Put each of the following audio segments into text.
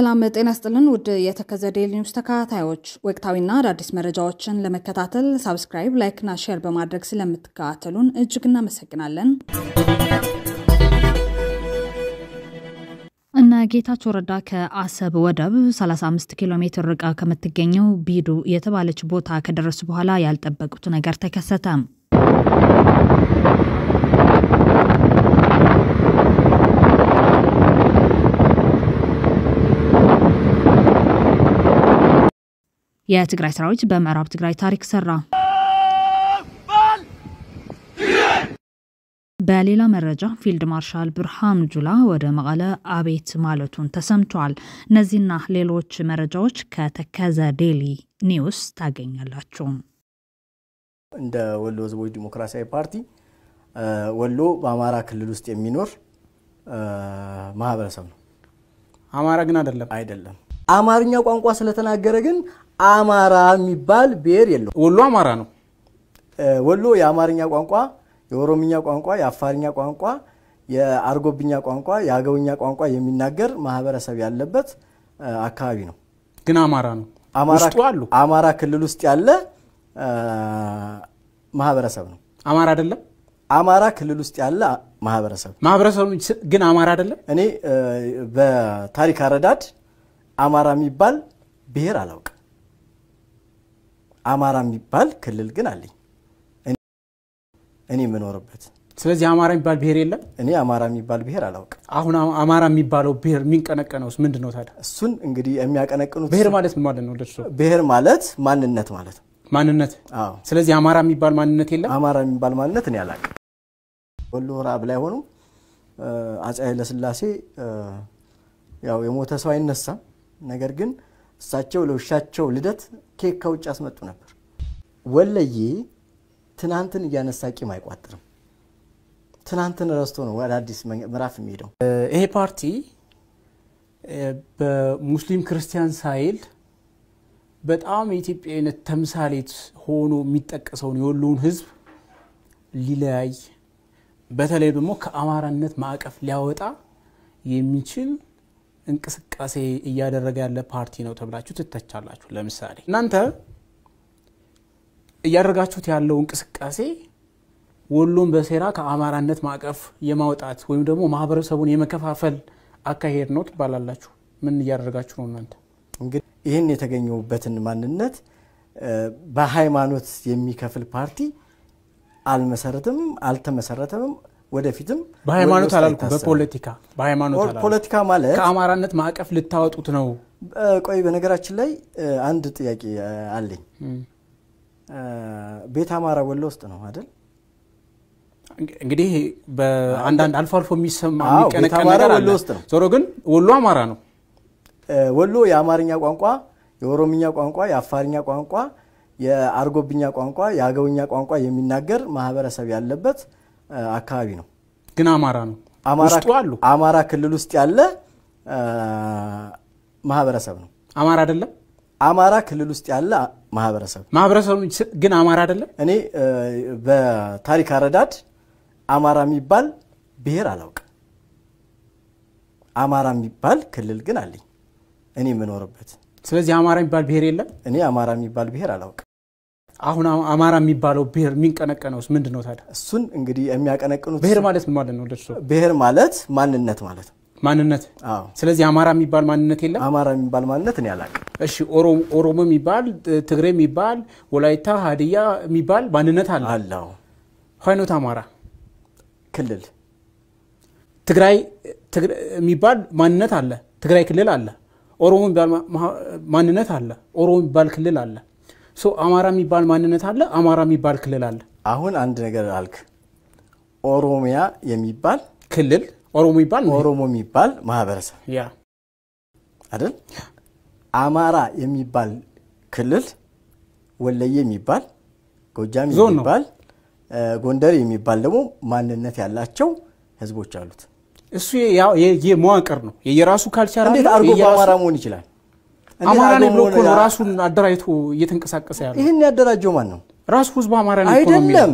ሰላም ጤና ይስጥልን ውድ የተከዘ ዴይሊ ኒውስ ተከታታዮች፣ ወቅታዊና አዳዲስ መረጃዎችን ለመከታተል subscribe፣ like ና share በማድረግ ስለምትከታተሉን እጅግ እናመሰግናለን። እነ ጌታቸው ረዳ ከአሰብ ወደብ 35 ኪሎ ሜትር ርቃ ከምትገኘው ቢዱ የተባለች ቦታ ከደረሱ በኋላ ያልጠበቁት ነገር ተከሰተ። የትግራይ ሰራዊት በምዕራብ ትግራይ ታሪክ ሰራ። በሌላ መረጃ ፊልድ ማርሻል ብርሃኑ ጁላ ወደ መቀለ አቤት ማለቱን ተሰምቷል። እነዚህና ሌሎች መረጃዎች ከተከዘ ዴይሊ ኒውስ ታገኛላችሁ። እንደ ወሎ ሕዝቦች ዲሞክራሲያዊ ፓርቲ ወሎ በአማራ ክልል ውስጥ የሚኖር ማህበረሰብ ነው። አማራ ግን አይደለም። አይደለም። አማርኛ ቋንቋ ስለተናገረ ግን አማራ የሚባል ብሔር የለውም። ወሎ አማራ ነው። ወሎ የአማርኛ ቋንቋ፣ የኦሮምኛ ቋንቋ፣ የአፋርኛ ቋንቋ፣ የአርጎብኛ ቋንቋ፣ የአገውኛ ቋንቋ የሚናገር ማህበረሰብ ያለበት አካባቢ ነው። ግን አማራ ነው። ውስጡ አሉ። አማራ ክልል ውስጥ ያለ ማህበረሰብ ነው። አማራ አይደለም። አማራ ክልል ውስጥ ያለ ማህበረሰብ ማህበረሰቡ ግን አማራ አይደለም። እኔ በታሪክ አረዳድ አማራ የሚባል ብሔር አላውቅም። አማራ የሚባል ክልል ግን አለኝ እኔ የምኖርበት። ስለዚህ አማራ የሚባል ብሔር የለም። እኔ አማራ የሚባል ብሔር አላውቅም። አሁን አማራ የሚባለው ብሔር የሚንቀነቀነውስ ምንድን ነው ታዲያ? እሱን እንግዲህ የሚያቀነቅኑት ብሔር ማለት ምን ማለት ነው? ለእርሶ ብሔር ማለት ማንነት ማለት ነው። ማንነት። አዎ። ስለዚህ አማራ የሚባል ማንነት የለም። አማራ የሚባል ማንነት እኔ አላውቅም። ወሎ ረሃብ ላይ ሆኖ አፄ ኃይለሥላሴ ያው የሞተ ሰው አይነሳም። ነገር ግን እሳቸው ለውሻቸው ልደት ኬክ ከውጭ ያስመጡ ነበር። ወለዬ ትናንትን እያነሳ ቂም አይቋጥርም። ትናንትን ረስቶ ነው ወደ አዲስ ምዕራፍ የሚሄደው። ይሄ ፓርቲ በሙስሊም ክርስቲያን ሳይል በጣም የኢትዮጵያዊነት ተምሳሌት ሆኖ የሚጠቀሰውን የወሎውን ሕዝብ ሊለያይ፣ በተለይ ደግሞ ከአማራነት ማዕቀፍ ሊያወጣ የሚችል እንቅስቃሴ እያደረገ ያለ ፓርቲ ነው ተብላችሁ ትተቻላችሁ። ለምሳሌ እናንተ እያደረጋችሁት ያለው እንቅስቃሴ ወሎን በሴራ ከአማራነት ማዕቀፍ የማውጣት ወይም ደግሞ ማህበረሰቡን የመከፋፈል አካሄድ ነው ትባላላችሁ። ምን እያደረጋችሁ ነው እናንተ? እንግዲህ ይህን የተገኘሁበትን ማንነት በሃይማኖት የሚከፍል ፓርቲ አልመሰረትም፣ አልተመሰረተምም፣ ወደፊትም በሃይማኖት አላልኩም፣ በፖለቲካ በሃይማኖት አላልኩም። ፖለቲካ ማለት ከአማራነት ማዕቀፍ ልታወጡት ነው። ቆይ፣ በነገራችን ላይ አንድ ጥያቄ አለኝ። ቤት አማራ ወሎ ውስጥ ነው አይደል? እንግዲህ በአንዳንድ አልፎ አልፎ የሚሰማ የሚቀነቀን ነገር አለ። ወሎ ውስጥ ነው። ዞሮ ግን ወሎ አማራ ነው። ወሎ የአማርኛ ቋንቋ፣ የኦሮምኛ ቋንቋ፣ የአፋርኛ ቋንቋ፣ የአርጎብኛ ቋንቋ፣ የአገውኛ ቋንቋ የሚናገር ማህበረሰብ ያለበት አካባቢ ነው። ግን አማራ ነው። ውስጡ አሉ። አማራ ክልል ውስጥ ያለ ማህበረሰብ ነው። አማራ አይደለም። አማራ ክልል ውስጥ ያለ ማህበረሰብ ማህበረሰቡ ግን አማራ አይደለም። እኔ በታሪክ አረዳድ አማራ የሚባል ብሔር አላውቅም። አማራ የሚባል ክልል ግን አለኝ እኔ የምኖርበት። ስለዚህ አማራ የሚባል ብሔር የለም። እኔ አማራ የሚባል ብሔር አላውቅም። አሁን አማራ የሚባለው ብሔር የሚንቀነቀነውስ ምንድን ነው ታዲያ? እሱን እንግዲህ የሚያቀነቅኑት ብሔር ማለት ምን ማለት ነው ለእርሶ? ብሔር ማለት ማንነት ማለት ነው። ማንነት። አዎ። ስለዚህ አማራ የሚባል ማንነት የለም። አማራ የሚባል ማንነት እኔ አላውቅም። እሺ፣ ኦሮሞ የሚባል፣ ትግሬ የሚባል፣ ወላይታ፣ ሀዲያ የሚባል ማንነት አለ። አለው። Why not አማራ ክልል ትግራይ የሚባል ማንነት አለ። ትግራይ ክልል አለ። ኦሮሞ የሚባል ማንነት አለ። ኦሮሞ የሚባል ክልል አለ። So አማራ የሚባል ማንነት አለ። አማራ የሚባል ክልል አለ። አሁን አንድ ነገር አልክ። ኦሮሚያ የሚባል ክልል፣ ኦሮሞ የሚባል ኦሮሞ የሚባል ማህበረሰብ ያ አይደል? አማራ የሚባል ክልል፣ ወለየ የሚባል፣ ጎጃም የሚባል፣ ጎንደር የሚባል ደግሞ ማንነት ያላቸው ህዝቦች አሉት። እሱ የመዋቅር ነው። የየራሱ culture አለ። እንዴት አድርጎ በአማራ መሆን ይችላል? አማራ ነኝ ብሎ እኮ ነው ራሱን አደራጅቶ እየተንቀሳቀሰ ያለው። ይህን ያደራጀው ማን ነው? ራሱ ህዝቡ አማራ ነኝ እኮ ነው የሚለው። አይደለም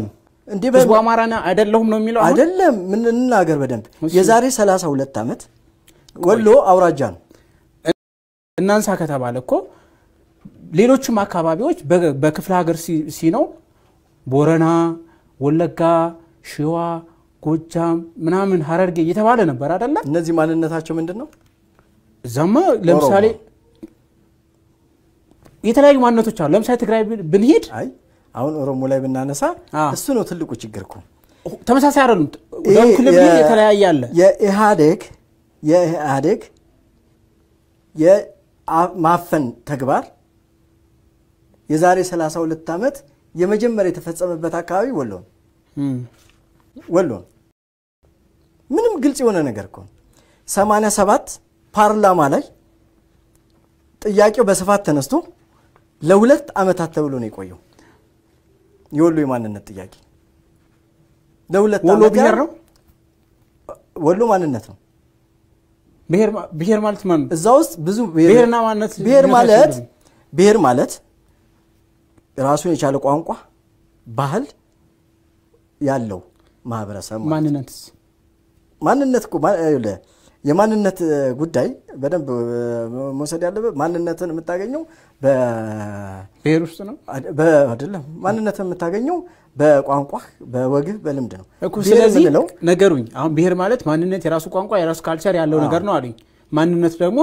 እንዴ፣ ህዝቡ አማራ አይደለሁም ነው የሚለው? አይደለም። ምን እንናገር በደንብ። የዛሬ 32 ዓመት ወሎ አውራጃ ነው። እናንሳ ከተባለ እኮ ሌሎችም አካባቢዎች በክፍለ ሀገር ሲነው ቦረና፣ ወለጋ፣ ሽዋ፣ ጎጃም ምናምን ሀረርጌ እየተባለ ነበር አይደለ? እነዚህ ማንነታቸው ምንድን ነው? እዛማ ለምሳሌ የተለያዩ ማንነቶች አሉ። ለምሳሌ ትግራይ ብንሄድ አይ አሁን ኦሮሞ ላይ ብናነሳ እሱ ነው ትልቁ ችግር እኮ። ተመሳሳይ አይደሉም። ደቡብ ክልል ብንሄድ የተለያየ አለ። የኢህአዴግ የማፈን ተግባር የዛሬ 32 ዓመት የመጀመሪያ የተፈጸመበት አካባቢ ወሎ ነው። ወሎ ነው። ምንም ግልጽ የሆነ ነገር እኮ 87 ፓርላማ ላይ ጥያቄው በስፋት ተነስቶ ለሁለት ዓመታት ተብሎ ነው የቆየው። የወሎ የማንነት ጥያቄ ለሁለት ወሎ ዓመት ብሔር ነው። ወሎ ማንነት ነው። ብሔር ማለት ማን ነው? እዛ ውስጥ ብዙ ብሔርና ማንነት ብሔር ማለት ብሔር ማለት ራሱን የቻለ ቋንቋ፣ ባህል ያለው ማህበረሰብ ማለት። ማንነትስ? ማንነት እኮ የማንነት ጉዳይ በደንብ መውሰድ ያለበት ማንነትን የምታገኘው ብሔር ውስጥ ነው አይደለም። ማንነትን የምታገኘው በቋንቋ፣ በወግህ፣ በልምድ ነው እኮ። ስለዚህ ነገሩኝ። አሁን ብሔር ማለት ማንነት የራሱ ቋንቋ የራሱ culture ያለው ነገር ነው አሉኝ። ማንነት ደግሞ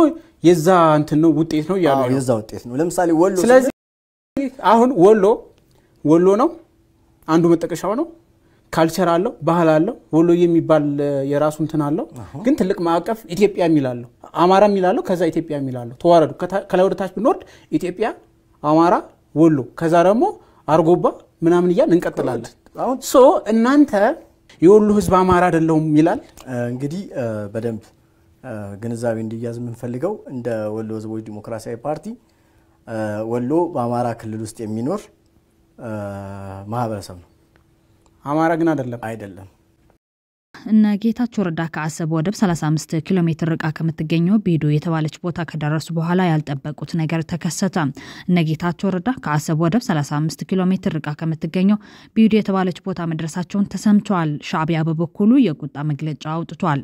የዛ እንትን ነው ውጤት ነው እያሉ ነው። የዛ ውጤት ነው። ለምሳሌ ወሎ። ስለዚህ አሁን ወሎ ወሎ ነው፣ አንዱ መጠቀሻው ነው። culture አለው፣ ባህል አለው። ወሎ የሚባል የራሱ እንትን አለው። ግን ትልቅ ማዕቀፍ ኢትዮጵያ የሚል አለው፣ አማራ የሚል አለው፣ ከዛ ኢትዮጵያ የሚል አለው። ተዋረዱ ከላይ ወደ ታች ብንወርድ ኢትዮጵያ፣ አማራ፣ ወሎ፣ ከዛ ደግሞ አርጎባ ምናምን እያልን እንቀጥላለን። So እናንተ የወሎ ህዝብ አማራ አይደለሁም ይላል። እንግዲህ በደንብ ግንዛቤ እንዲያዝ የምንፈልገው እንደ ወሎ ህዝቦች ዲሞክራሲያዊ ፓርቲ ወሎ በአማራ ክልል ውስጥ የሚኖር ማህበረሰብ ነው። አማራ ግን አይደለም። አይደለም። እነ ጌታቸው ረዳ ከአሰብ ወደብ 35 ኪሎ ሜትር ርቃ ከምትገኘው ቢዱ የተባለች ቦታ ከደረሱ በኋላ ያልጠበቁት ነገር ተከሰተ። እነ ጌታቸው ረዳ ከአሰብ ወደብ 35 ኪሎ ሜትር ርቃ ከምትገኘው ቢዱ የተባለች ቦታ መድረሳቸውን ተሰምተዋል። ሻዕቢያ በበኩሉ የቁጣ መግለጫ አውጥቷል።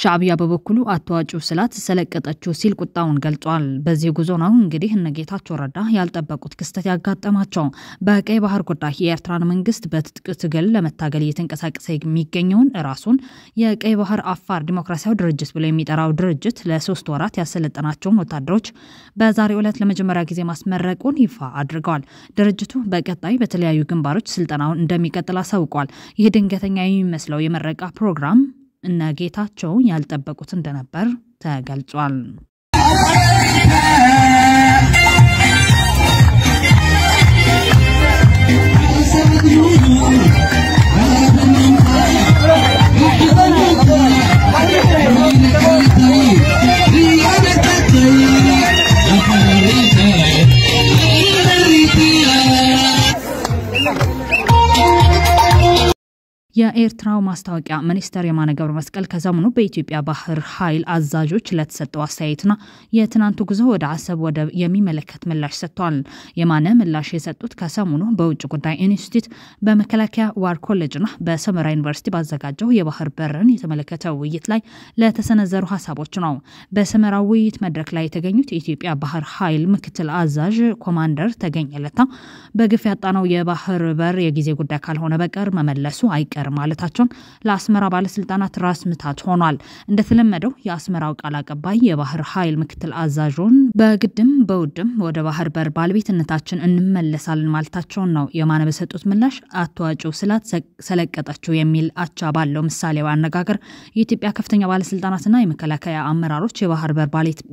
ሻዕቢያ በበኩሉ አትዋጪው ስላት ሰለቀጠችው ሲል ቁጣውን ገልጿል። በዚህ ጉዞ ነው እንግዲህ እነ ጌታቸው ረዳ ያልጠበቁት ክስተት ያጋጠማቸው። በቀይ ባህር ጉዳይ የኤርትራን መንግስት በትጥቅ ትግል ለመታገል እየተንቀሳቀሰ የሚገኘውን ራሱን የቀይ ባህር አፋር ዲሞክራሲያዊ ድርጅት ብሎ የሚጠራው ድርጅት ለ3 ወራት ያሰለጠናቸውን ወታደሮች በዛሬው ዕለት ለመጀመሪያ ጊዜ ማስመረቁን ይፋ አድርገዋል። ድርጅቱ በቀጣይ በተለያዩ ግንባሮች ስልጠናውን እንደሚቀጥል አሳውቋል። ይህ ድንገተኛ የሚመስለው የመረቃ ፕሮግራም እነ ጌታቸው ያልጠበቁት እንደነበር ተገልጿል። የኤርትራው ማስታወቂያ ሚኒስተር የማነ ገብረ መስቀል ከሰሞኑ በኢትዮጵያ ባህር ኃይል አዛዦች ለተሰጠው አስተያየትና የትናንቱ ጉዞ ወደ አሰብ ወደብ የሚመለከት ምላሽ ሰጥቷል። የማነ ምላሽ የሰጡት ከሰሞኑ በውጭ ጉዳይ ኢንስቲትዩት፣ በመከላከያ War ኮሌጅና በሰመራ ዩኒቨርሲቲ ባዘጋጀው የባህር በርን የተመለከተ ውይይት ላይ ለተሰነዘሩ ሀሳቦች ነው። በሰመራ ውይይት መድረክ ላይ የተገኙት የኢትዮጵያ ባህር ኃይል ምክትል አዛዥ ኮማንደር ተገኘ ለታ በግፍ ያጣነው የባህር በር የጊዜ ጉዳይ ካልሆነ በቀር መመለሱ አይቀርም ማለታቸውን ለአስመራ ባለስልጣናት ራስ ምታት ሆኗል። እንደተለመደው የአስመራው ቃል አቀባይ የባህር ኃይል ምክትል አዛዡን በግድም በውድም ወደ ባህር በር ባለቤትነታችን እንመለሳለን ማለታቸውን ነው። የማነ በሰጡት ምላሽ አትዋጪው ስላት ሰለቀጠችው የሚል አቻ ባለው ምሳሌያዊ አነጋገር የኢትዮጵያ ከፍተኛ ባለስልጣናትና የመከላከያ አመራሮች የባህር በር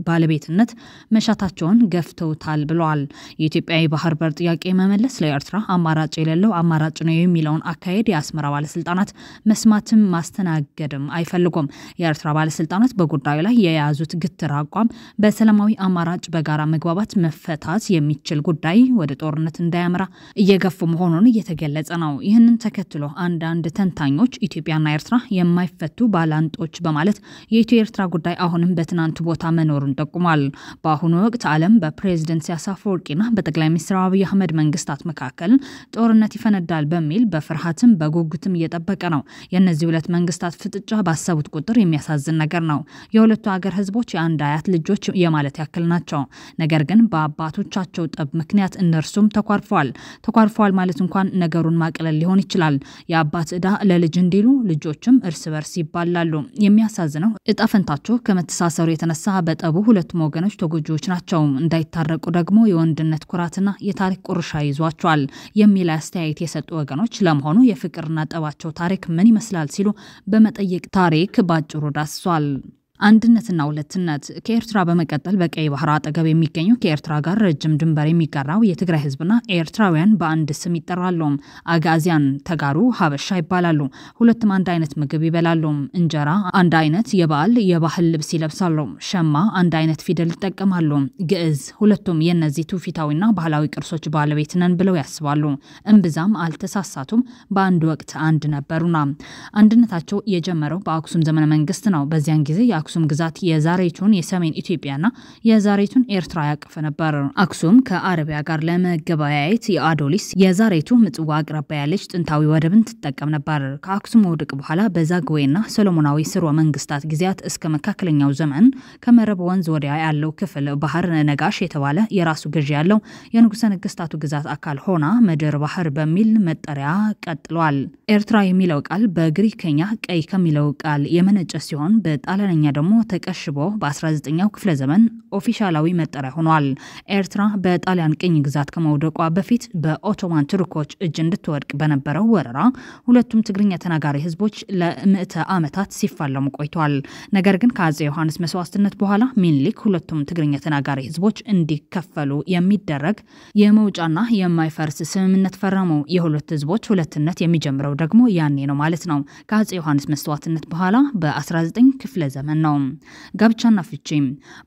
ባለቤትነት መሻታቸውን ገፍተውታል ብለዋል። የኢትዮጵያ የባህር በር ጥያቄ መመለስ ለኤርትራ አማራጭ የሌለው አማራጭ ነው የሚለውን አካሄድ የአስመራ ባለስልጣናት መስማትም ማስተናገድም አይፈልጉም። የኤርትራ ባለስልጣናት በጉዳዩ ላይ የያዙት ግትር አቋም በሰላማዊ አማራጭ በጋራ መግባባት መፈታት የሚችል ጉዳይ ወደ ጦርነት እንዳያመራ እየገፉ መሆኑን እየተገለጸ ነው። ይህንን ተከትሎ አንዳንድ ተንታኞች ኢትዮጵያና ኤርትራ የማይፈቱ ባላንጦች በማለት የኢትዮ ኤርትራ ጉዳይ አሁንም በትናንቱ ቦታ መኖሩን ጠቁሟል። በአሁኑ ወቅት ዓለም በፕሬዝደንት ኢሳያስ አፈወርቂና በጠቅላይ ሚኒስትር አብይ አህመድ መንግስታት መካከል ጦርነት ይፈነዳል በሚል በፍርሃትም በጉጉትም እየጠበቀ ነው። የእነዚህ ሁለት መንግስታት ፍጥጫ ባሰቡት ቁጥር የሚያሳዝን ነገር ነው። የሁለቱ ሀገር ህዝቦች የአንድ አያት ልጆች የማለት ያክል ናቸው። ነገር ግን በአባቶቻቸው ጠብ ምክንያት እነርሱም ተኳርፈዋል። ተኳርፈዋል ማለት እንኳን ነገሩን ማቅለል ሊሆን ይችላል። የአባት ዕዳ ለልጅ እንዲሉ ልጆችም እርስ በርስ ይባላሉ። የሚያሳዝነው እጣ ፈንታቸው ከመተሳሰሩ የተነሳ በጠቡ ሁለቱም ወገኖች ተጎጂዎች ናቸው። እንዳይታረቁ ደግሞ የወንድነት ኩራትና የታሪክ ቁርሻ ይዟቸዋል የሚል አስተያየት የሰጡ ወገኖች ለመሆኑ የፍቅርና ጠባቸው ታሪክ ምን ይመስላል ሲሉ በመጠየቅ ታሪክ ባጭሩ ዳስሷል። አንድነትና ሁለትነት። ከኤርትራ በመቀጠል በቀይ ባህር አጠገብ የሚገኘው ከኤርትራ ጋር ረጅም ድንበር የሚጋራው የትግራይ ህዝብና ኤርትራውያን በአንድ ስም ይጠራሉ። አጋዚያን፣ ተጋሩ፣ ሀበሻ ይባላሉ። ሁለቱም አንድ አይነት ምግብ ይበላሉ። እንጀራ፣ አንድ አይነት የበዓል የባህል ልብስ ይለብሳሉ። ሸማ፣ አንድ አይነት ፊደል ይጠቀማሉ። ግዕዝ። ሁለቱም የእነዚህ ትውፊታዊና ባህላዊ ቅርሶች ባለቤት ነን ብለው ያስባሉ። እምብዛም አልተሳሳቱም። በአንድ ወቅት አንድ ነበሩና። አንድነታቸው የጀመረው በአክሱም ዘመነ መንግስት ነው። በዚያን ጊዜ የአክሱም ግዛት የዛሬቱን የሰሜን ኢትዮጵያና የዛሬቱን ኤርትራ ያቀፈ ነበር። አክሱም ከአረቢያ ጋር ለመገበያየት የአዶሊስ የዛሬቱ ምጽዋ አቅራቢያ ያለች ጥንታዊ ወደብን ትጠቀም ነበር። ከአክሱም መውደቅ በኋላ በዛግዌና ሰሎሞናዊ ስርወ መንግስታት ጊዜያት እስከ መካከለኛው ዘመን ከመረብ ወንዝ ወዲያ ያለው ክፍል ባህር ነጋሽ የተባለ የራሱ ገዢ ያለው የንጉሰ ነገስታቱ ግዛት አካል ሆና ምድር ባህር በሚል መጠሪያ ቀጥሏል። ኤርትራ የሚለው ቃል በግሪከኛ ቀይ ከሚለው ቃል የመነጨ ሲሆን በጣሊያንኛ ደግሞ ተቀሽቦ በ19ኛው ክፍለ ዘመን ኦፊሻላዊ መጠሪያ ሆኗል። ኤርትራ በጣሊያን ቅኝ ግዛት ከመውደቋ በፊት በኦቶማን ቱርኮች እጅ እንድትወድቅ በነበረው ወረራ ሁለቱም ትግርኛ ተናጋሪ ህዝቦች ለምዕተ ዓመታት ሲፋለሙ ቆይቷል። ነገር ግን ከአፄ ዮሐንስ መስዋዕትነት በኋላ ሚኒሊክ ሁለቱም ትግርኛ ተናጋሪ ህዝቦች እንዲከፈሉ የሚደረግ የመውጫና የማይፈርስ ስምምነት ፈረሙ። የሁለት ህዝቦች ሁለትነት የሚጀምረው ደግሞ ያኔ ነው ማለት ነው። ከአፄ ዮሐንስ መስዋዕትነት በኋላ በ19 ክፍለ ዘመን ነው። ጋብቻና ፍቺ።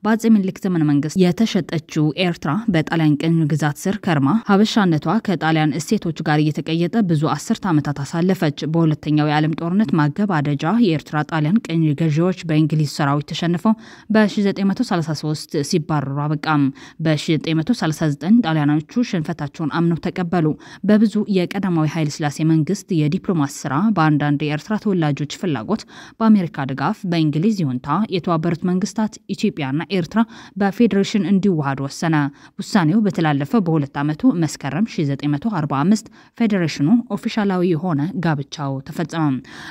በአፄ ምኒልክ ዘመነ መንግስት የተሸጠችው ኤርትራ በጣሊያን ቅኝ ግዛት ስር ከርማ ሀበሻነቷ ከጣሊያን እሴቶች ጋር እየተቀየጠ ብዙ አስርት ዓመታት አሳለፈች። በሁለተኛው የዓለም ጦርነት ማገባደጃ የኤርትራ ጣሊያን ቅኝ ገዢዎች በእንግሊዝ ሰራዊት ተሸንፈው በ1933 ሲባረሩ አበቃም። በ1939 ጣሊያኖቹ ሽንፈታቸውን አምነው ተቀበሉ። በብዙ የቀዳማዊ ኃይለ ሥላሴ መንግስት የዲፕሎማት ስራ፣ በአንዳንድ የኤርትራ ተወላጆች ፍላጎት፣ በአሜሪካ ድጋፍ፣ በእንግሊዝ ይሁንታ የተባበሩት መንግስታት ኢትዮጵያና ኤርትራ በፌዴሬሽን እንዲዋሃዱ ወሰነ። ውሳኔው በተላለፈ በ2 ዓመቱ መስከረም 1945 ፌዴሬሽኑ ኦፊሻላዊ የሆነ ጋብቻው ተፈጸመ።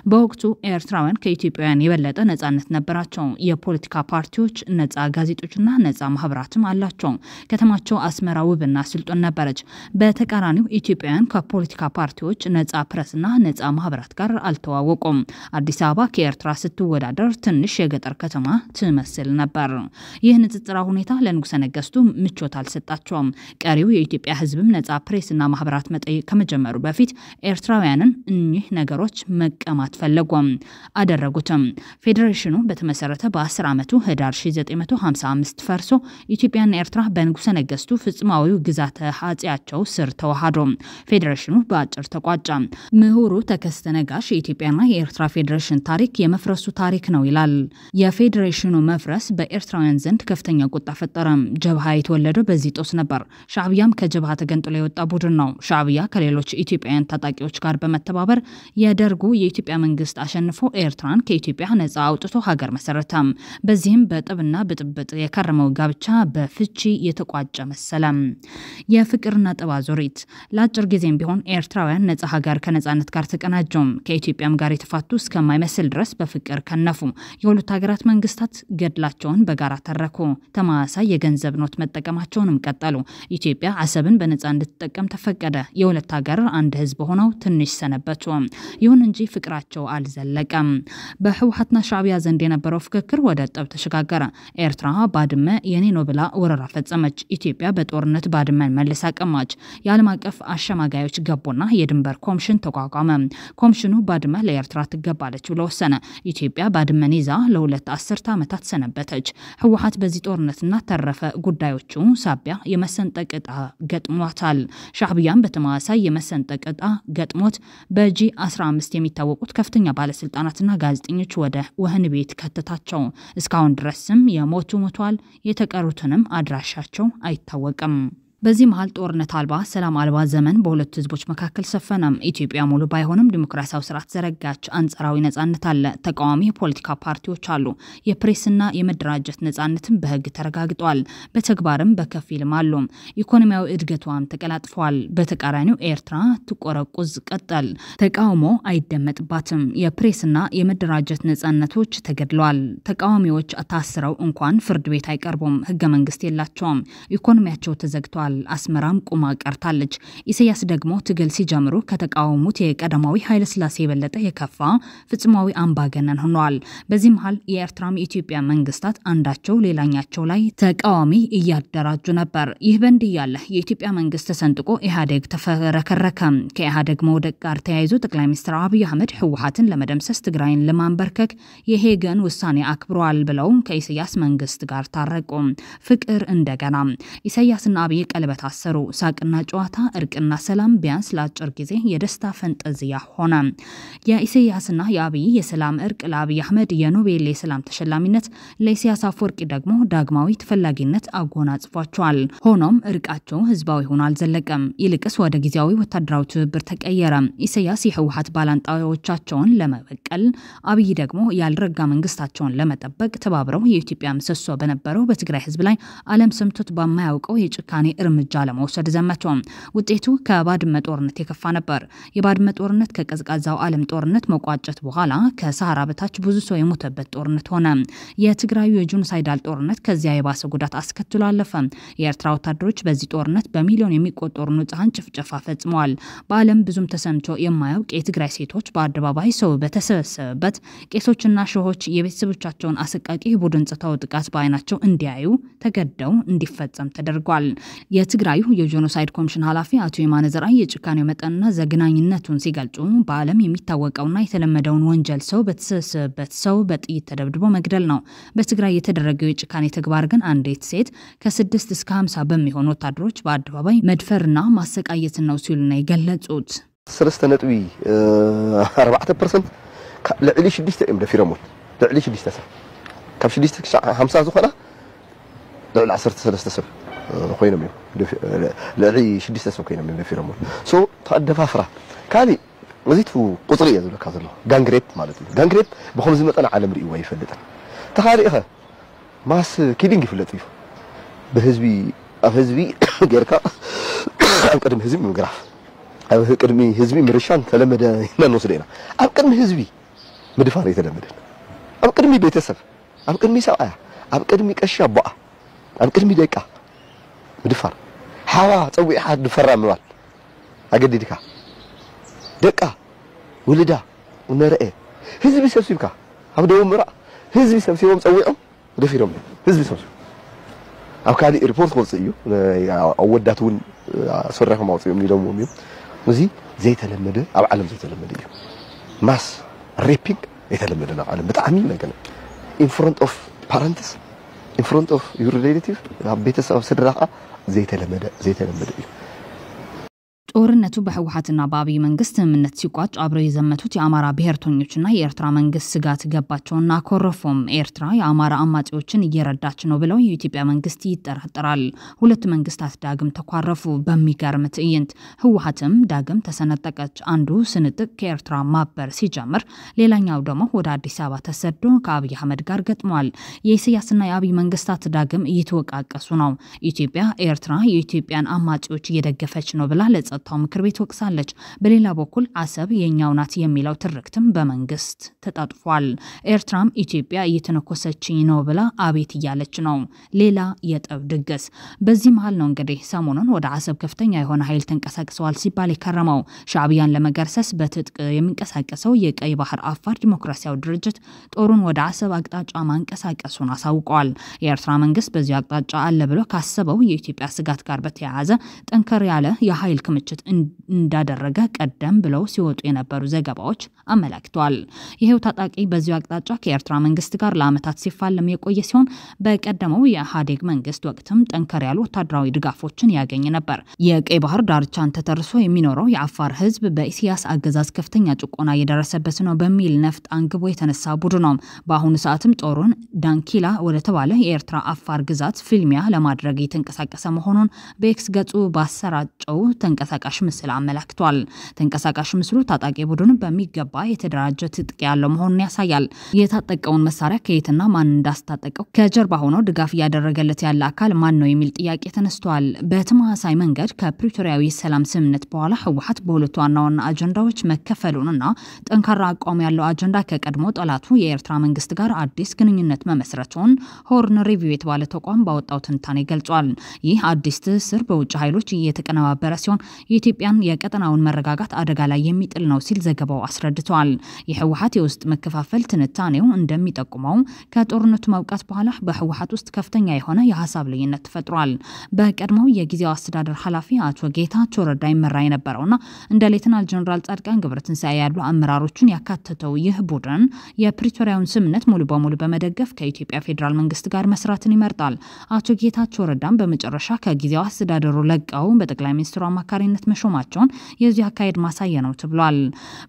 በወቅቱ ኤርትራውያን ከኢትዮጵያውያን የበለጠ ነጻነት ነበራቸው። የፖለቲካ ፓርቲዎች፣ ነጻ ጋዜጦችና ነጻ ማህበራትም አላቸው። ከተማቸው አስመራ ውብና ስልጡን ነበረች። በተቃራኒው ኢትዮጵያውያን ከፖለቲካ ፓርቲዎች፣ ነጻ ፕረስና ነጻ ማህበራት ጋር አልተዋወቁም። አዲስ አበባ ከኤርትራ ስትወዳደር ትንሽ የገጠር ከተማ ትመስል ነበር። ይህ ንጽጽራ ሁኔታ ለንጉሰ ነገስቱ ምቾት አልሰጣቸውም። ቀሪው የኢትዮጵያ ሕዝብም ነጻ ፕሬስና ማህበራት መጠየቅ ከመጀመሩ በፊት ኤርትራውያንን እኚህ ነገሮች መቀማት ፈለጉም፣ አደረጉትም። ፌዴሬሽኑ በተመሰረተ በ10 ዓመቱ ህዳር 1955 ፈርሶ ኢትዮጵያና ኤርትራ በንጉሰ ነገስቱ ፍጹማዊው ግዛተ አፄያቸው ስር ተዋሃዶ። ፌዴሬሽኑ በአጭር ተቋጫ። ምሁሩ ተከስተ ነጋሽ የኢትዮጵያና የኤርትራ ፌዴሬሽን ታሪክ የመፍረሱ ታሪክ ነው ይላል። የፌዴሬሽኑ መፍረስ በኤርትራውያን ዘንድ ከፍተኛ ቁጣ ፈጠረ። ጀብሃ የተወለደው በዚህ ጦስ ነበር። ሻዕቢያም ከጀብሃ ተገንጥሎ የወጣ ቡድን ነው። ሻዕቢያ ከሌሎች ኢትዮጵያውያን ታጣቂዎች ጋር በመተባበር የደርጉ የኢትዮጵያ መንግስት አሸንፎ ኤርትራን ከኢትዮጵያ ነጻ አውጥቶ ሀገር መሰረተ። በዚህም በጥብና ብጥብጥ የከረመው ጋብቻ በፍቺ የተቋጨ መሰለ። የፍቅርና ጠብ አዙሪት። ለአጭር ጊዜም ቢሆን ኤርትራውያን ነጻ ሀገር ከነጻነት ጋር ተቀናጁም። ከኢትዮጵያም ጋር የተፋቱ እስከማይመስል ድረስ በፍቅር ከነፉ። የሁለቱ ሀገራት መንግስታት ገድላቸውን በጋራ ተረኩ። ተመሳሳይ የገንዘብ ኖት መጠቀማቸውንም ቀጠሉ። ኢትዮጵያ አሰብን በነጻ እንድትጠቀም ተፈቀደ። የሁለት ሀገር አንድ ህዝብ ሆነው ትንሽ ሰነበቱ። ይሁን እንጂ ፍቅራቸው አልዘለቀም። በህወሓትና ሻዕቢያ ዘንድ የነበረው ፍክክር ወደ ጠብ ተሸጋገረ። ኤርትራ ባድመ የኔ ነው ብላ ወረራ ፈጸመች። ኢትዮጵያ በጦርነት ባድመን መልሳ ቀማች። የዓለም አቀፍ አሸማጋዮች ገቡና የድንበር ኮሚሽን ተቋቋመ። ኮሚሽኑ ባድመ ለኤርትራ ትገባለች ብሎ ወሰነ። ኢትዮጵያ ባድመን ይዛ ለ2 አስርተ ዓመታት ሰነበተች። ህወሓት በዚህ ጦርነትና ተረፈ ጉዳዮቹ ሳቢያ የመሰንጠቅ ዕጣ ገጥሟታል። ሻዕቢያም በተመሳሳይ የመሰንጠቅ ዕጣ ገጥሞት በጂ 15 የሚታወቁት ከፍተኛ ባለስልጣናትና ጋዜጠኞች ወደ ወህኒ ቤት ከተታቸው። እስካሁን ድረስም የሞቱ ሞቷል፣ የተቀሩትንም አድራሻቸው አይታወቅም። በዚህ መሃል ጦርነት አልባ ሰላም አልባ ዘመን በሁለቱ ህዝቦች መካከል ሰፈነ። ኢትዮጵያ ሙሉ ባይሆንም ዲሞክራሲያዊ ስርዓት ዘረጋች። አንጻራዊ ነጻነት አለ። ተቃዋሚ የፖለቲካ ፓርቲዎች አሉ። የፕሬስና የመደራጀት ነጻነትም በህግ ተረጋግጧል። በተግባርም በከፊልም አሉ። ኢኮኖሚያዊ እድገቷም ተቀላጥፏል። በተቃራኒው ኤርትራ ትቆረቁዝ ቀጠል። ተቃውሞ አይደመጥባትም። የፕሬስና የመደራጀት ነጻነቶች ተገድለዋል። ተቃዋሚዎች ታስረው እንኳን ፍርድ ቤት አይቀርቡም። ህገ መንግስት የላቸውም። ኢኮኖሚያቸው ተዘግቷል። አስመራም ቁማ ቀርታለች። ኢሳያስ ደግሞ ትግል ሲጀምሩ ከተቃወሙት የቀዳማዊ ኃይለስላሴ የበለጠ የከፋ ፍጹማዊ አምባገነን ሆነዋል። በዚህ መሃል የኤርትራም የኢትዮጵያ መንግስታት አንዳቸው ሌላኛቸው ላይ ተቃዋሚ እያደራጁ ነበር። ይህ በእንዲህ ያለ የኢትዮጵያ መንግስት ተሰንጥቆ ኢህአዴግ ተፈረከረከ። ከኢህአዴግ መውደቅ ጋር ተያይዞ ጠቅላይ ሚኒስትር አብይ አህመድ ህወሓትን ለመደምሰስ ትግራይን ለማንበርከክ የሄገን ውሳኔ አክብረዋል ብለው ከኢሳያስ መንግስት ጋር ታረቁ። ፍቅር እንደገና። ኢሳያስና አብይ ቀለበት አሰሩ። ሳቅና ጨዋታ፣ እርቅና ሰላም ቢያንስ ለአጭር ጊዜ የደስታ ፈንጠዝያ ሆነ። የኢሳያስና የአብይ የሰላም እርቅ ለአብይ አህመድ የኖቤል የሰላም ተሸላሚነት፣ ለኢሳያስ አፈወርቂ ደግሞ ዳግማዊ ተፈላጊነት አጎናጽፏቸዋል። ሆኖም እርቃቸው ህዝባዊ ሆኖ አልዘለቀም። ይልቅስ ወደ ጊዜያዊ ወታደራዊ ትብብር ተቀየረ። ኢሳያስ የህወሓት ባላንጣዎቻቸውን ለመበቀል፣ አብይ ደግሞ ያልረጋ መንግስታቸውን ለመጠበቅ ተባብረው የኢትዮጵያ ምሰሶ በነበረው በትግራይ ህዝብ ላይ ዓለም ሰምቶት በማያውቀው የጭካኔ እርምጃ ለመውሰድ ዘመቱ። ውጤቱ ከባድመ ጦርነት የከፋ ነበር። የባድመ ጦርነት ከቀዝቃዛው ዓለም ጦርነት መቋጨት በኋላ ከሰሃራ በታች ብዙ ሰው የሞተበት ጦርነት ሆነ። የትግራዩ የጄኖሳይዳል ጦርነት ከዚያ የባሰ ጉዳት አስከትሎ አለፈ። የኤርትራ ወታደሮች በዚህ ጦርነት በሚሊዮን የሚቆጠሩ ንጹሐን ጭፍጨፋ ፈጽመዋል። በዓለም ብዙም ተሰምቶ የማያውቅ የትግራይ ሴቶች በአደባባይ ሰው በተሰበሰበበት ቄሶችና ሸሆች የቤተሰቦቻቸውን አሰቃቂ ቡድን ጾታዊ ጥቃት በአይናቸው እንዲያዩ ተገደው እንዲፈጸም ተደርጓል። የትግራዩ የጄኖሳይድ ኮሚሽን ኃላፊ አቶ የማነ ዘርአይ የጭካኔው መጠንና ዘግናኝነቱን ሲገልጹ በዓለም የሚታወቀውና የተለመደውን ወንጀል ሰው በተሰበሰበበት ሰው በጥይት ተደብድቦ መግደል ነው። በትግራይ የተደረገው የጭካኔ ተግባር ግን አንዲት ሴት ከ6 እስከ 50 በሚሆኑ ወታደሮች በአደባባይ መድፈርና ማሰቃየት ነው ሲሉ ነው የገለጹት። 3.4% ልዕሊ 6 እዮም ደፊሮሞን። ልዕሊ 6 ሰብ፣ ካብ 6 ክሳብ 50 ዝኾና ልዕሊ 13 ሰብ ኮይኖም እዮም፣ ልዕሊ 6 ሰብ ኮይኖም እዮም ደፊሮሞን። So ተኣደፋፍራ ካሊእ እዚ ቁፅሪ እየ ዝብለካ ዘለኹ gang rape ማለት እዩ። Gang rape ብከምዚ መጠን ዓለም ርእይዎ ኣይፈልጥን። ተኻሊእ ኸ mass killing ይፍለጥ እዩ። ብህዝቢ ኣብ ህዝቢ ጌርካ ኣብ ቅድሚ ህዝቢ ምግራፍ፣ ኣብ ቅድሚ ህዝቢ ምርሻን ተለመደ ኢና ንወስዶ ኢና። ኣብ ቅድሚ ህዝቢ ምድፋር የተለመደን፣ ኣብ ቅድሚ ቤተሰብ፣ ኣብ ቅድሚ ሰብኣያ፣ ኣብ ቅድሚ ቀሺ ኣቦኣ፣ ኣብ ቅድሚ ደቃ ምድፋር፣ ሓዋ ፀዊዕካ ድፈራ ምባል ኣገዲድካ፣ ደቃ ውልዳ ነርአ ህዝቢ ሰብሲብካ፣ ኣብ ደቡብ ምራቅ ህዝቢ ሰብሲቦም ፀዊዖም ደፊሮም፣ ህዝቢ ሰብሲቦም። ኣብ ካሊእ ሪፖርት ክወፅእ እዩ፣ ኣወዳት እውን ሰሪሖም ኣውፅኦም ኢሎምዎም እዮም። እዚ ዘይተለመደ ኣብ ዓለም ዘይተለመደ እዩ። Mass raping የተለመደ ነው ዓለም ብጣዕሚ ነገር in front of parents, in front of your relative፣ ኣብ ቤተሰብ ኣብ ስድራኻ ዘይተለመደ ዘይተለመደ እዩ። ጦርነቱ በህወሓትና በአብይ መንግስት ስምምነት ሲቋጭ አብረው የዘመቱት የአማራ ብሔርተኞችና የኤርትራ መንግስት ስጋት ገባቸውና ኮረፎም። ኤርትራ የአማራ አማጺዎችን እየረዳች ነው ብለው የኢትዮጵያ መንግስት ይጠራጠራል። ሁለቱ መንግስታት ዳግም ተኳረፉ። በሚገርም ትዕይንት ህወሓትም ዳግም ተሰነጠቀች። አንዱ ስንጥቅ ከኤርትራ ማበር ሲጀምር፣ ሌላኛው ደግሞ ወደ አዲስ አበባ ተሰዶ ከአብይ አህመድ ጋር ገጥሟል። የኢሳያስና የአብይ መንግስታት ዳግም እየተወቃቀሱ ነው። ኢትዮጵያ ኤርትራ የኢትዮጵያን አማጺዎች እየደገፈች ነው ብላ ለጸጥታው ምክር ቤት ወቅሳለች። በሌላ በኩል አሰብ የኛው ናት የሚለው ትርክትም በመንግስት ተጣጥፏል። ኤርትራም ኢትዮጵያ እየተነኮሰችኝ ነው ብላ አቤት እያለች ነው። ሌላ የጠብ ድግስ። በዚህ መሀል ነው እንግዲህ ሰሞኑን ወደ አሰብ ከፍተኛ የሆነ ኃይል ተንቀሳቅሰዋል ሲባል የከረመው። ሻዕቢያን ለመገርሰስ በትጥቅ የሚንቀሳቀሰው የቀይ ባህር አፋር ዲሞክራሲያዊ ድርጅት ጦሩን ወደ አሰብ አቅጣጫ ማንቀሳቀሱን አሳውቀዋል። የኤርትራ መንግስት በዚሁ አቅጣጫ አለ ብሎ ካሰበው የኢትዮጵያ ስጋት ጋር በተያያዘ ጠንከር ያለ የኃይል ክምችት ክምችት እንዳደረገ ቀደም ብለው ሲወጡ የነበሩ ዘገባዎች አመላክተዋል። ይሄው ታጣቂ በዚሁ አቅጣጫ ከኤርትራ መንግስት ጋር ለዓመታት ሲፋለም የቆየ ሲሆን በቀደመው የኢህአዴግ መንግስት ወቅትም ጠንከር ያሉ ወታደራዊ ድጋፎችን ያገኝ ነበር። የቀይ ባህር ዳርቻን ተተርሶ የሚኖረው የአፋር ህዝብ በኢሳያስ አገዛዝ ከፍተኛ ጭቆና እየደረሰበት ነው በሚል ነፍጥ አንግቦ የተነሳ ቡድን ነው። በአሁኑ ሰዓትም ጦሩን ዳንኪላ ወደ ተባለ የኤርትራ አፋር ግዛት ፍልሚያ ለማድረግ የተንቀሳቀሰ መሆኑን በኤክስ ገጹ ባሰራጨው ተንቀሳቃሽ ምስል አመላክቷል። ተንቀሳቃሽ ምስሉ ታጣቂ ቡድኑ በሚገባ የተደራጀ ትጥቅ ያለው መሆኑን ያሳያል። የታጠቀውን መሳሪያ ከየትና ማን እንዳስታጠቀው፣ ከጀርባ ሆኖ ድጋፍ እያደረገለት ያለ አካል ማን ነው የሚል ጥያቄ ተነስቷል። በተመሳሳይ መንገድ ከፕሪቶሪያዊ ሰላም ስምምነት በኋላ ህወሓት በሁለቱ ዋና ዋና አጀንዳዎች መከፈሉንና ጠንካራ አቋም ያለው አጀንዳ ከቀድሞ ጠላቱ የኤርትራ መንግስት ጋር አዲስ ግንኙነት መመስረቱን ሆርን ሪቪው የተባለ ተቋም ባወጣው ትንታኔ ገልጿል። ይህ አዲስ ትስስር በውጭ ኃይሎች እየተቀነባበረ ሲሆን የኢትዮጵያን የቀጠናውን መረጋጋት አደጋ ላይ የሚጥል ነው ሲል ዘገባው አስረድቷል። የህወሓት የውስጥ መከፋፈል ትንታኔው እንደሚጠቁመው ከጦርነቱ ማብቃት በኋላ በህወሓት ውስጥ ከፍተኛ የሆነ የሀሳብ ልዩነት ተፈጥሯል። በቀድሞው የጊዜያዊ አስተዳደር ኃላፊ አቶ ጌታቸው ረዳ ይመራ የነበረውና እንደ ሌተናል ጀነራል ጻድቃን ገብረትንሳኤ ያሉ አመራሮችን ያካተተው ይህ ቡድን የፕሪቶሪያውን ስምምነት ሙሉ በሙሉ በመደገፍ ከኢትዮጵያ ፌዴራል መንግስት ጋር መስራትን ይመርጣል። አቶ ጌታቸው ረዳም በመጨረሻ ከጊዜያዊ አስተዳደሩ ለቀው በጠቅላይ ሚኒስትሩ አማካሪነት መሾማቸውን የዚህ አካሄድ ማሳያ ነው ተብሏል።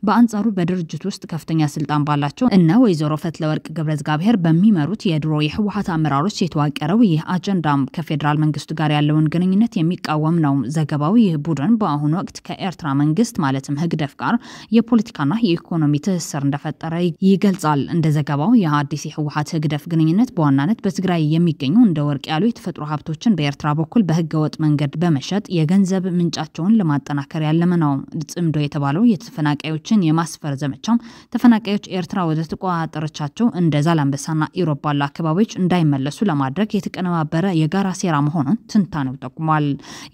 በአንጻሩ በድርጅት ውስጥ ከፍተኛ ስልጣን ባላቸው እነ ወይዘሮ ፈትለወርቅ ገብረእግዚአብሔር በሚመሩት የድሮ የህወሓት አመራሮች የተዋቀረው ይህ አጀንዳም ከፌዴራል መንግስቱ ጋር ያለውን ግንኙነት የሚቃወም ነው። ዘገባው ይህ ቡድን በአሁኑ ወቅት ከኤርትራ መንግስት ማለትም ህግደፍ ጋር የፖለቲካና የኢኮኖሚ ትስስር እንደፈጠረ ይገልጻል። እንደ ዘገባው የአዲስ የህወሓት ህግደፍ ግንኙነት በዋናነት በትግራይ የሚገኙ እንደ ወርቅ ያሉ የተፈጥሮ ሀብቶችን በኤርትራ በኩል በህገወጥ መንገድ በመሸጥ የገንዘብ ምንጫቸውን ለማጠናከር ያለመ ነው። ጽምዶ የተባለው የተፈናቃዮችን የማስፈር ዘመቻም ተፈናቃዮች ኤርትራ ወደ ተቆጣጠረቻቸው እንደ ዛላምበሳና ኢሮብ ባሉ አካባቢዎች እንዳይመለሱ ለማድረግ የተቀነባበረ የጋራ ሴራ መሆኑን ትንታኔው ጠቁሟል።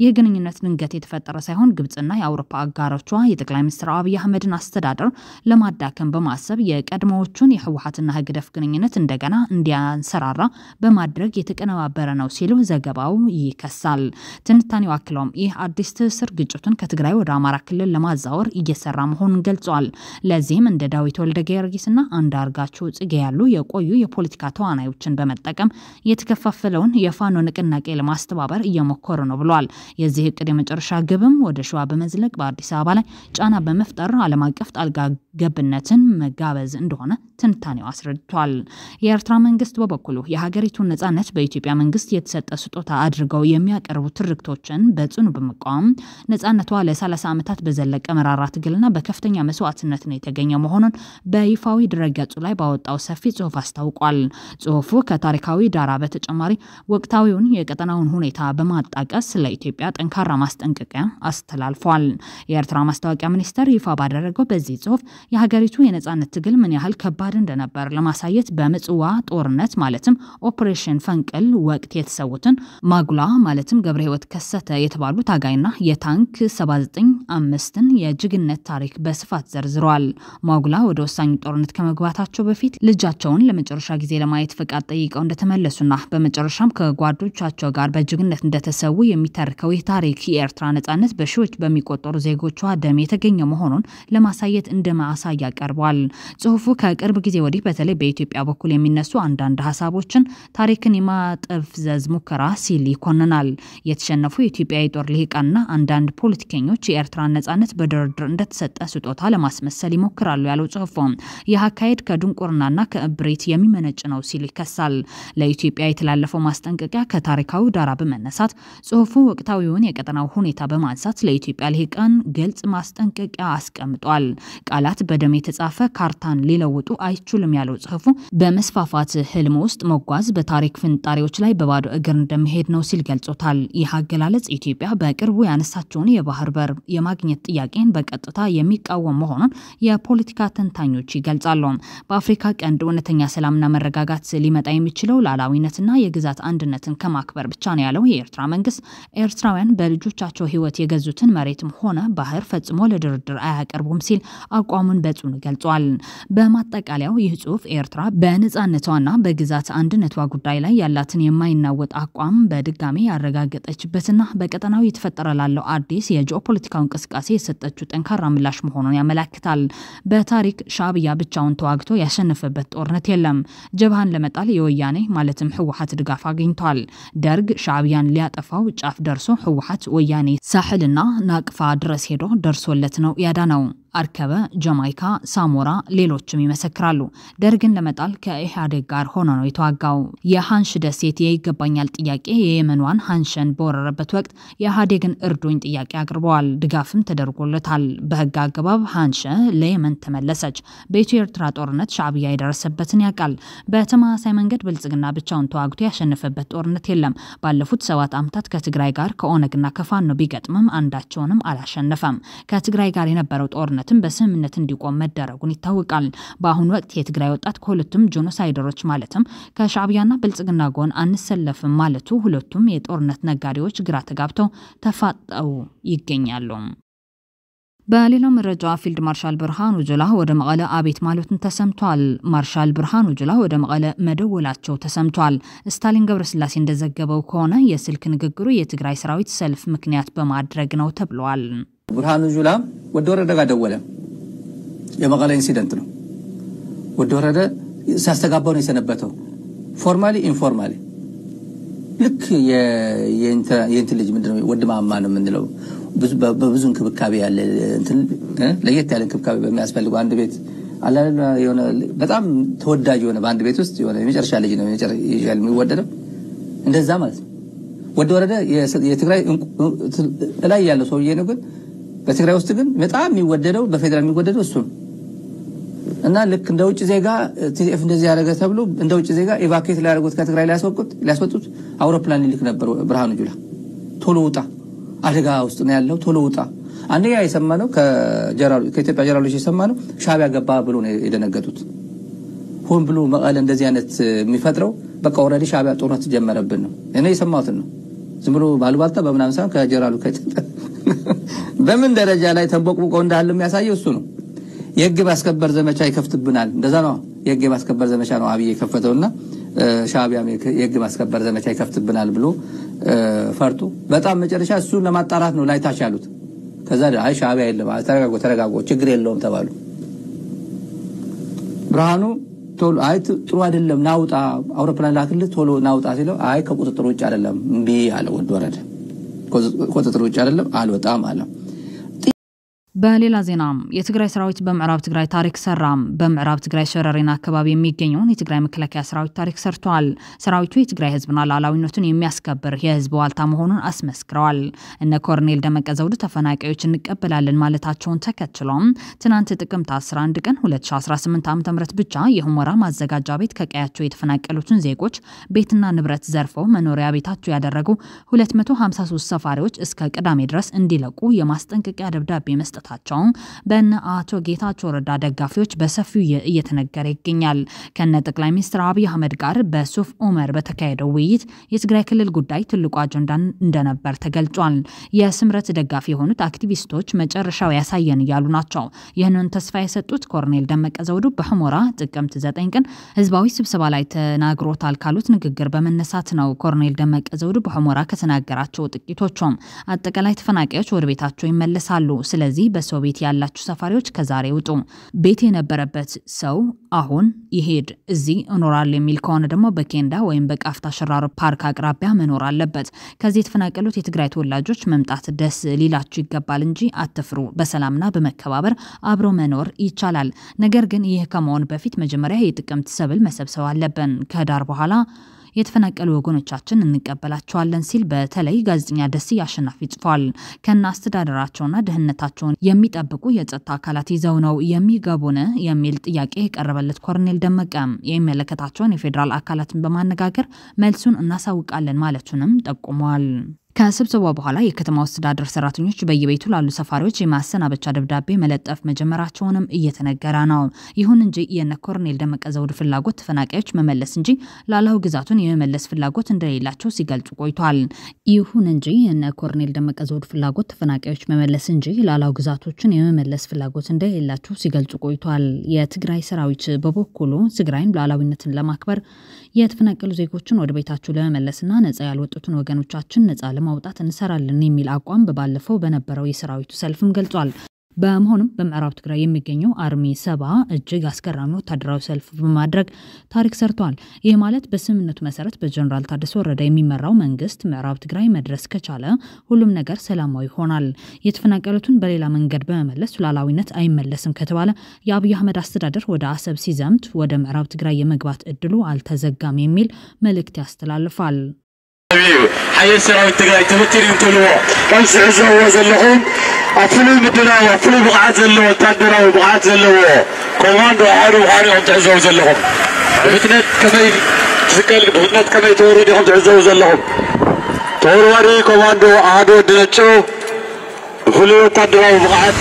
ይህ ግንኙነት ድንገት የተፈጠረ ሳይሆን ግብጽና የአውሮፓ አጋሮቿ የጠቅላይ ሚኒስትር አብይ አህመድን አስተዳደር ለማዳከም በማሰብ የቀድሞዎቹን የህወሓትና ህግደፍ ግንኙነት እንደገና እንዲያንሰራራ በማድረግ የተቀነባበረ ነው ሲሉ ዘገባው ይከሳል። ትንታኔው አክለውም ይህ አዲስ ትስስር ግጭቱን ከትግራይ ወደ አማራ ክልል ለማዛወር እየሰራ መሆኑን ገልጿል። ለዚህም እንደ ዳዊት ወልደ ጊዮርጊስና አንዳርጋቸው ጽጌ ያሉ የቆዩ የፖለቲካ ተዋናዮችን በመጠቀም የተከፋፈለውን የፋኖ ንቅናቄ ለማስተባበር እየሞከሩ ነው ብሏል። የዚህ እቅድ የመጨረሻ ግብም ወደ ሸዋ በመዝለቅ በአዲስ አበባ ላይ ጫና በመፍጠር ዓለም አቀፍ ጣልቃ ገብነትን መጋበዝ እንደሆነ ትንታኔው አስረድቷል። የኤርትራ መንግስት በበኩሉ የሀገሪቱን ነጻነት በኢትዮጵያ መንግስት የተሰጠ ስጦታ አድርገው የሚያቀርቡ ትርክቶችን በጽኑ በመቃወም ነጻነቷ ለ30 ዓመታት በዘለቀ መራራ ትግልና በከፍተኛ መስዋዕትነት ነው የተገኘ መሆኑን በይፋዊ ድረገጹ ላይ ባወጣው ሰፊ ጽሁፍ አስታውቋል። ጽሁፉ ከታሪካዊ ዳራ በተጨማሪ ወቅታዊውን የቀጠናውን ሁኔታ በማጣቀስ ለኢትዮጵያ ጠንካራ ማስጠንቀቂያ አስተላልፏል። የኤርትራ ማስታወቂያ ሚኒስቴር ይፋ ባደረገው በዚህ ጽሁፍ የሀገሪቱ የነጻነት ትግል ምን ያህል ከባድ እንደነበር ለማሳየት በምጽዋ ጦርነት ማለትም ኦፕሬሽን ፈንቅል ወቅት የተሰዉትን ማጉላ ማለትም ገብረ ህይወት ከሰተ የተባሉ ታጋይና የታንክ 795ን የጀግንነት ታሪክ በስፋት ዘርዝረዋል። ማጉላ ወደ ወሳኝ ጦርነት ከመግባታቸው በፊት ልጃቸውን ለመጨረሻ ጊዜ ለማየት ፈቃድ ጠይቀው እንደተመለሱና በመጨረሻም ከጓዶቻቸው ጋር በጀግንነት እንደተሰዉ የሚተርከው ይህ ታሪክ የኤርትራ ነጻነት በሺዎች በሚቆጠሩ ዜጎቿ ደም የተገኘ መሆኑን ለማሳየት እንደ ማሳያ ቀርቧል። ጽሁፉ ከቅርብ ጊዜ ወዲህ በተለይ በኢትዮጵያ በኩል የሚነሱ አንዳንድ ሀሳቦችን ታሪክን የማጠፍዘዝ ሙከራ ሲል ይኮንናል። የተሸነፉ የኢትዮጵያ የጦር ልሂቃንና አንዳንድ ፖለቲከኞች የኤርትራን ነጻነት በድርድር እንደተሰጠ ስጦታ ለማስመሰል ይሞክራሉ ያለው ጽሁፉ ይህ አካሄድ ከድንቁርናና ከእብሪት የሚመነጭ ነው ሲል ይከሳል። ለኢትዮጵያ የተላለፈው ማስጠንቀቂያ ከታሪካዊ ዳራ በመነሳት ጽሁፉ ወቅታዊውን የቀጠናው ሁኔታ በማንሳት ለኢትዮጵያ ልሂቃን ግልጽ ማስጠንቀቂያ አስቀምጧል። ቃላት በደም የተጻፈ ካርታን ሊለውጡ አይችሉም ያለው ጽሁፉ በመስፋፋት ህልም ውስጥ መጓዝ በታሪክ ፍንጣሪዎች ላይ በባዶ እግር እንደመሄድ ነው ሲል ገልጾታል። ይህ አገላለጽ ኢትዮጵያ በቅርቡ ያነሳቸውን የባህር በር የማግኘት ጥያቄን በቀጥታ የሚቃወም መሆኑን የፖለቲካ ተንታኞች ይገልጻሉ። በአፍሪካ ቀንድ እውነተኛ ሰላምና መረጋጋት ሊመጣ የሚችለው ሉዓላዊነትና የግዛት አንድነትን ከማክበር ብቻ ነው ያለው የኤርትራ መንግስት ኤርትራውያን በልጆቻቸው ህይወት የገዙትን መሬትም ሆነ ባህር ፈጽሞ ለድርድር አያቀርቡም ሲል አቋሙን በጽኑ ገልጿል። በማጠቃለያው ይህ ጽሁፍ ኤርትራ በነጻነቷና በግዛት አንድነቷ ጉዳይ ላይ ያላትን የማይናወጥ አቋም በድጋሚ ያረጋገጠችበትና በቀጠናው የተፈጠረ ላለው አዲስ አዲስ የጂኦፖለቲካው እንቅስቃሴ የሰጠችው ጠንካራ ምላሽ መሆኑን ያመላክታል። በታሪክ ሻዕቢያ ብቻውን ተዋግቶ ያሸነፈበት ጦርነት የለም። ጀብሃን ለመጣል የወያኔ ማለትም ህወሓት ድጋፍ አግኝቷል። ደርግ ሻዕቢያን ሊያጠፋው ጫፍ ደርሶ ህወሓት ወያኔ ሳሕልና ናቅፋ ድረስ ሄዶ ደርሶለት ነው ያዳነው። አርከበ፣ ጃማይካ፣ ሳሞራ ሌሎችም ይመሰክራሉ። ደርግን ለመጣል ከኢህአዴግ ጋር ሆኖ ነው የተዋጋው። የሃንሽ ደሴት የይገባኛል ጥያቄ የየመኗን ሃንሸን በወረረበት ወቅት የኢህአዴግን እርዱኝ ጥያቄ አቅርበዋል። ድጋፍም ተደርጎለታል። በህግ አገባብ ሃንሸ ለየመን ተመለሰች። በኢትዮ ኤርትራ ጦርነት ሻዕቢያ የደረሰበትን ያውቃል። በተመሳሳይ መንገድ ብልጽግና ብቻውን ተዋግቶ ያሸነፈበት ጦርነት የለም። ባለፉት 7 ዓመታት ከትግራይ ጋር ከኦነግና ከፋኖ ቢገጥምም አንዳቸውንም አላሸነፈም። ከትግራይ ጋር የነበረው ጦርነት በስምምነት እንዲቆም መደረጉን ይታወቃል። በአሁኑ ወቅት የትግራይ ወጣት ከሁለቱም ጄኖሳይደሮች ማለትም ከሻዕቢያና ብልጽግና ጎን አንሰለፍም ማለቱ ሁለቱም የጦርነት ነጋዴዎች ግራ ተጋብተው ተፋጠው ይገኛሉ። በሌላው መረጃ ፊልድ ማርሻል ብርሃኑ ጁላ ወደ መቀለ አቤት ማለቱን ተሰምቷል። ማርሻል ብርሃኑ ጁላ ወደ መቀለ መደወላቸው ተሰምቷል። ስታሊን ገብረስላሴ እንደዘገበው ከሆነ የስልክ ንግግሩ የትግራይ ሰራዊት ሰልፍ ምክንያት በማድረግ ነው ተብሏል። ብርሃኑ ጁላ ወደ ወረደ ጋር ደወለ። የመቀለ incident ነው። ወደ ወረደ ሲያስተጋባው ነው የሰነበተው። Formally informally ልክ የእንትን ልጅ ምንድነው ወድ ማማ ነው የምንለው በብዙ እንክብካቤ ያለ እንትን ለየት ያለ እንክብካቤ በሚያስፈልገው አንድ ቤት አላለ የሆነ በጣም ተወዳጅ የሆነ በአንድ ቤት ውስጥ የሆነ የመጨረሻ ልጅ ነው የሚወደደው እንደዛ ማለት ነው። ወደ ወረደ የትግራይ ላይ ያለው ሰውዬ ነው፣ ግን በትግራይ ውስጥ ግን በጣም የሚወደደው በፌደራል የሚወደደው እሱ ነው። እና ልክ እንደ ውጭ ዜጋ TDF እንደዚህ ያደረገ ተብሎ እንደ ውጭ ዜጋ evacuate ሊያደርጉት ከትግራይ ሊያስወጡት አውሮፕላን ይልክ ነበር ብርሃኑ ጁላ። ቶሎ ውጣ፣ አደጋ ውስጥ ነው ያለው፣ ቶሎ ውጣ። አንደኛ የሰማነው ከኢትዮጵያ ጀነራሎች የሰማነው ሻዕቢያ ገባ ብሎ ነው የደነገጡት። ሆን ብሎ መቀለ እንደዚህ አይነት የሚፈጥረው በቃ already ሻዕቢያ ጦርነት ጀመረብን ነው። እኔ የሰማሁትን ነው። ዝም ብሎ ባሉባልታ በምናምን ሳይሆን ከጀነራሉ ከኢትዮጵያ በምን ደረጃ ላይ ተንቦቅቡቆ እንዳለ የሚያሳየው እሱ ነው። የህግ ማስከበር ዘመቻ ይከፍትብናል። እንደዛ ነው። የህግ ማስከበር ዘመቻ ነው አብይ የከፈተውና ሻዕቢያም የህግ ማስከበር ዘመቻ ይከፍትብናል ብሎ ፈርቶ በጣም መጨረሻ እሱን ለማጣራት ነው ላይ ታች ያሉት። ከዛ አይ ሻዕቢያ የለም፣ ተረጋጉ ተረጋጉ፣ ችግር የለውም ተባሉ። ብርሃኑ ቶሎ አይ ጥሩ አይደለም ናውጣ፣ አውሮፕላን ላክልህ ቶሎ ናውጣ ሲለው አይ ከቁጥጥር ውጭ አይደለም እምቢ አለ። ወድ ወረደ ከቁጥጥር ውጭ አይደለም አልወጣም አለ። በሌላ ዜና የትግራይ ሰራዊት በምዕራብ ትግራይ ታሪክ ሰራ። በምዕራብ ትግራይ ሸረሪና አካባቢ የሚገኘውን የትግራይ መከላከያ ሰራዊት ታሪክ ሰርቷል። ሰራዊቱ የትግራይ ህዝብና ሉዓላዊነቱን የሚያስከብር የህዝብ ዋልታ መሆኑን አስመስክረዋል። እነ ኮሎኔል ደመቀ ዘውዱ ተፈናቃዮች እንቀበላለን ማለታቸውን ተከትሎም ትናንት ጥቅምት 11 ቀን 2018 ዓ.ም ብቻ የሁመራ ማዘጋጃ ቤት ከቀያቸው የተፈናቀሉትን ዜጎች ቤትና ንብረት ዘርፈው መኖሪያ ቤታቸው ያደረጉ 253 ሰፋሪዎች እስከ ቅዳሜ ድረስ እንዲለቁ የማስጠንቀቂያ ደብዳቤ መስጠት በእነ አቶ ጌታቸው ረዳ ደጋፊዎች በሰፊው እየተነገረ ይገኛል። ከነ ጠቅላይ ሚኒስትር አብይ አህመድ ጋር በሱፍ ኡመር በተካሄደው ውይይት የትግራይ ክልል ጉዳይ ትልቁ አጀንዳ እንደነበር ተገልጿል። የስምረት ደጋፊ የሆኑት አክቲቪስቶች መጨረሻው ያሳየን እያሉ ናቸው። ይህንን ተስፋ የሰጡት ኮሎኔል ደመቀ ዘውዱ በሁመራ ጥቅምት 9 ቀን ህዝባዊ ስብሰባ ላይ ተናግሮታል ካሉት ንግግር በመነሳት ነው። ኮሎኔል ደመቀ ዘውዱ በሁመራ ከተናገራቸው ጥቂቶቹም አጠቃላይ ተፈናቃዮች ወደ ቤታቸው ይመለሳሉ። ስለዚህ በሰው ቤት ያላችሁ ሰፋሪዎች ከዛሬ ውጡ። ቤት የነበረበት ሰው አሁን ይሄድ፣ እዚህ እኖራለሁ የሚል ከሆነ ደግሞ በኬንዳ ወይም በቃፍታ ሽራሮ ፓርክ አቅራቢያ መኖር አለበት። ከዚህ የተፈናቀሉት የትግራይ ተወላጆች መምጣት ደስ ሊላችሁ ይገባል እንጂ አትፍሩ። በሰላምና በመከባበር አብሮ መኖር ይቻላል። ነገር ግን ይህ ከመሆን በፊት መጀመሪያ የጥቅምት ሰብል መሰብሰብ አለብን። ከዳር በኋላ የተፈናቀሉ ወገኖቻችን እንቀበላቸዋለን ሲል በተለይ ጋዜጠኛ ደሴ አሸናፊ ጽፏል። ከነ አስተዳደራቸውና ደህንነታቸውን የሚጠብቁ የጸጥታ አካላት ይዘው ነው የሚገቡን የሚል ጥያቄ የቀረበለት ኮሎኔል ደመቀ የሚመለከታቸውን የፌዴራል አካላትን በማነጋገር መልሱን እናሳውቃለን ማለቱንም ጠቁሟል። ከስብሰባው በኋላ የከተማው አስተዳደር ሰራተኞች በየቤቱ ላሉ ሰፋሪዎች የማሰናበቻ ደብዳቤ መለጠፍ መጀመራቸውንም እየተነገረ ነው። ይሁን እንጂ የነ ኮሎኔል ደመቀ ዘውዱ ፍላጎት ተፈናቃዮች መመለስ እንጂ ሉዓላዊ ግዛቱን የመመለስ ፍላጎት እንደሌላቸው ሲገልጹ ቆይቷል። ይሁን እንጂ የነ ኮሎኔል ደመቀ ዘውዱ ፍላጎት ተፈናቃዮች መመለስ እንጂ ሉዓላዊ ግዛቶችን የመመለስ ፍላጎት እንደሌላቸው ሲገልጹ ቆይቷል። የትግራይ ሰራዊት በበኩሉ ትግራይን ሉዓላዊነትን ለማክበር የተፈናቀሉ ዜጎችን ወደ ቤታቸው ለመመለስና ነጻ ያልወጡትን ወገኖቻችን ነጻ ለማውጣት እንሰራለን የሚል አቋም በባለፈው በነበረው የሰራዊቱ ሰልፍም ገልጿል። በመሆኑም በምዕራብ ትግራይ የሚገኘው army 70 እጅግ አስገራሚ ወታደራዊ ሰልፍ በማድረግ ታሪክ ሰርቷል። ይህ ማለት በስምምነቱ መሰረት በጀነራል ታደሰ ወረደ የሚመራው መንግስት ምዕራብ ትግራይ መድረስ ከቻለ ሁሉም ነገር ሰላማዊ ይሆናል። የተፈናቀሉትን በሌላ መንገድ በመመለስ ሉዓላዊነት አይመለስም ከተባለ የአብይ አህመድ አስተዳደር ወደ አሰብ ሲዘምት ወደ ምዕራብ ትግራይ የመግባት እድሉ አልተዘጋም የሚል መልእክት ያስተላልፋል። ሓየል ሰራዊት ትግራይ ተበቲኑ እንትብልዎ ከም ዝዕዘብዎ ዘለኹም ኣብ ፍሉይ ምድላው ኣብ ፍሉይ ብቕዓት ዘለዎ ወታደራዊ ብቕዓት ዘለዎ ኮማንዶ ኣሃዱ ምዃኑ ኢኹም ትዕዘቡ ዘለኹም። ብፍጥነት ከመይ ትስቀል ብፍጥነት ከመይ ትወርድ ኢኹም ትዕዘቡ ዘለኹም። ተወርዋሪ ኮማንዶ ኣሃዱ ወዲ ነጮ ብፍሉይ ወታደራዊ ብቕዓት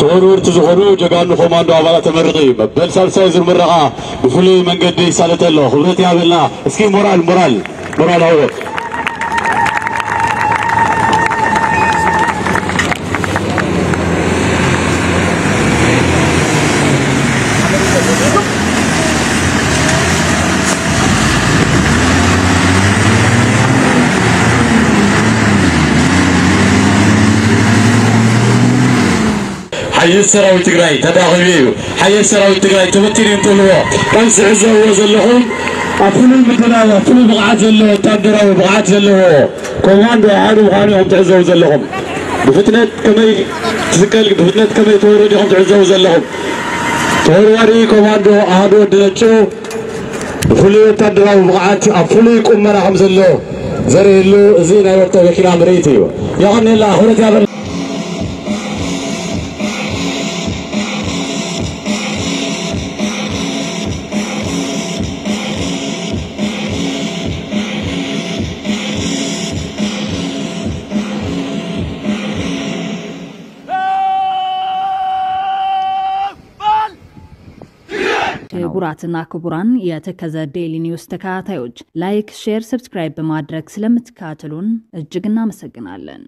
ተወርወርቲ ዝኾኑ ጀጋኑ ኮማንዶ ኣባላት ተመሪቑ እዩ። መበል ሳልሳይ ዙር ምረቓ ብፍሉይ መንገዲ ይሳለጥ ኣሎ። ክብረት ይሃበልና። እስኪ ሞራል ሞራል ሞራል ሃወት። ሓየል ሰራዊት ትግራይ ተዳኺሙ እዩ። ሓየል ሰራዊት ትግራይ ተበቲኑ እንትብልዎ ከም ዝዕዘብዎ ዘለኹም ኣብ ፍሉይ ምድላው ኣብ ፍሉይ ብቕዓት ዘለዎ ወታደራዊ ብቕዓት ዘለዎ ኮማንዶ ኣሃዱ ምዃኑ ኢኹም ትዕዘቡ ዘለኹም። ብፍጥነት ከመይ ትስቀል ብፍጥነት ከመይ ትወርድ ኢኹም ትዕዘቡ ዘለኹም። ተወርዋሪ ኮማንዶ ኣሃዱ ወዲ ነጮ ብፍሉይ ወታደራዊ ብቕዓት ኣብ ፍሉይ ቁመና ከም ዘሎ ዘርእየሉ እዚ ናይ ወቅተ መኪና ምርኢት እዩ። ይቐኒልና ክብረት ያበልና። ክቡራትና ክቡራን የተከዘ Daily News ተከታታዮች like፣ share፣ subscribe በማድረግ ስለምትከታተሉን እጅግ እናመሰግናለን።